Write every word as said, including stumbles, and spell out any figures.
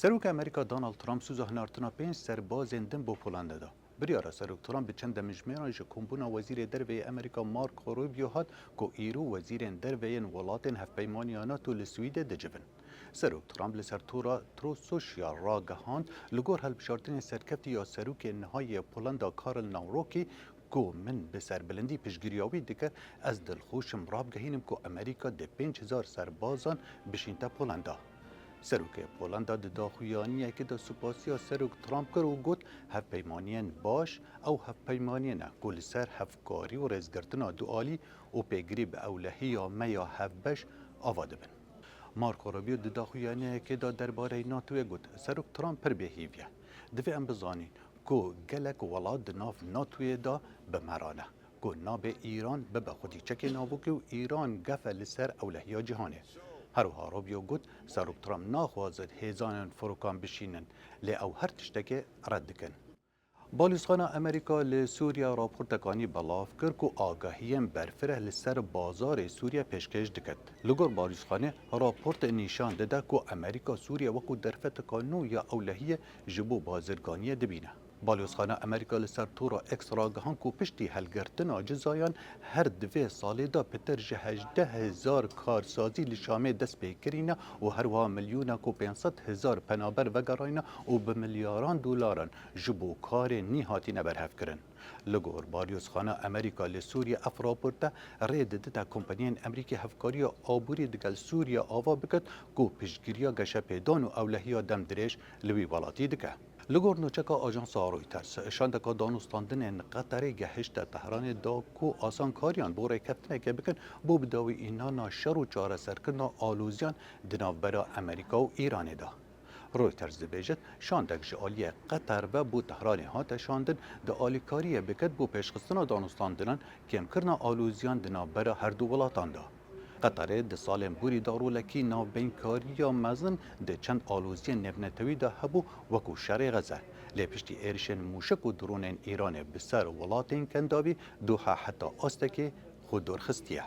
Serokê Amerîka Donald Trump sûza hinartina pênc serbazên din bo Polanda da. Biryara Serok Trump bi çend demjimêran ji kombûna Wezîrê Derve yê Amerîka Marco Rubio hat ku îro wezîrên derve yên welatên hevpeymaniya NATO li Swîdê dicivin. Serok Trump li ser tora Truth Social ragihand, li gor hilbijartinên serkeftî ya serokê niha yê Polanda Karol Nawrocki, ku min bi serbilindî piştgiriya wî dikir, ez dilxweş im rabigihînim ku Amerîka dê pênc hezar serbazan bişînte Polanda. Serokê Polanda di daxuyaniyekê de supasiya Serok Trump kir û got, hevpeymaniyên baş, ew hevpeymaniyê ne ku li ser hevkarî û rêzgirtina dualî û pêgirî bi ewlehiya me ya hevbeş ava dibin. Marco Rubio di daxuyaniyekê de derbareyî NATOyê got, Serok Trump pir bêhîv e. Divê em bizanîn ku gelek welat di nav NATOyê de bi me re ne, ku nabe Îran bibe xwedî çekê navokê û Îran gefe li ser ewlehiya cîhanê. Her wiha Rubio got, Serok Trump naxwazin hêzanên firokan bişînin, lê ew her tiştekê red dikin. Balîzxana Amerîka li Sûriye raporteka nî belav kir ku agahiyên berfireh li ser bazarê Sûriye pêşkêş diket. Li gor balîzxanê, raport nîşan dide ku Amerîka Sûriye wekû derfeteka nû ya ewlehiyê ji bo bazirganiyê dibîne. Balîzxana Amerîka li ser tora X ragihand ku piştî hilgirtina cizayan her di vê salê de pitir ji hejdeh hezar karsazî li Şamê dest pê kirîne û her wiha milyonek û pênc sed hezar penaber vegerayne û bi milyaran dolaran ji bo karên nî hatine berhevkirin. Li gor Balîzxana Amerîka li Sûriye ev raporte rê didite kompaniyên Amerîkî hevkariya aborî digel Sûriye ava biket ku piştgiriya geşepêdan û ewlehiya demdirêj li wî welatî dike. Li gor nûçeka ajansa Reuters, şandeka danûstandinên Qeterê gehişte Tehranê da ku asankariyan bo rêkeftineke bikin bo bidawî înana şer û çareserkirina aloziyan di navbera Amerîka û Îranê de. Reuters dibêjit, şandek ji aliyê Qeter ve bo Tehranê hate şandin, di alîkariyê biket bo pêşxistina danûstandinan, kêmkirina aloziyan di navbera her du welatan de. Qeterê di salên borî de rolekî navbeynkariya mezin di çend aloziyên nêvnetewî de hebû, wekû şerê Xeze. Lê piştî êrişên mûşek û dronên Îranê bi ser welatên kendavî, Doha heta astekê xwe dûr xistiye.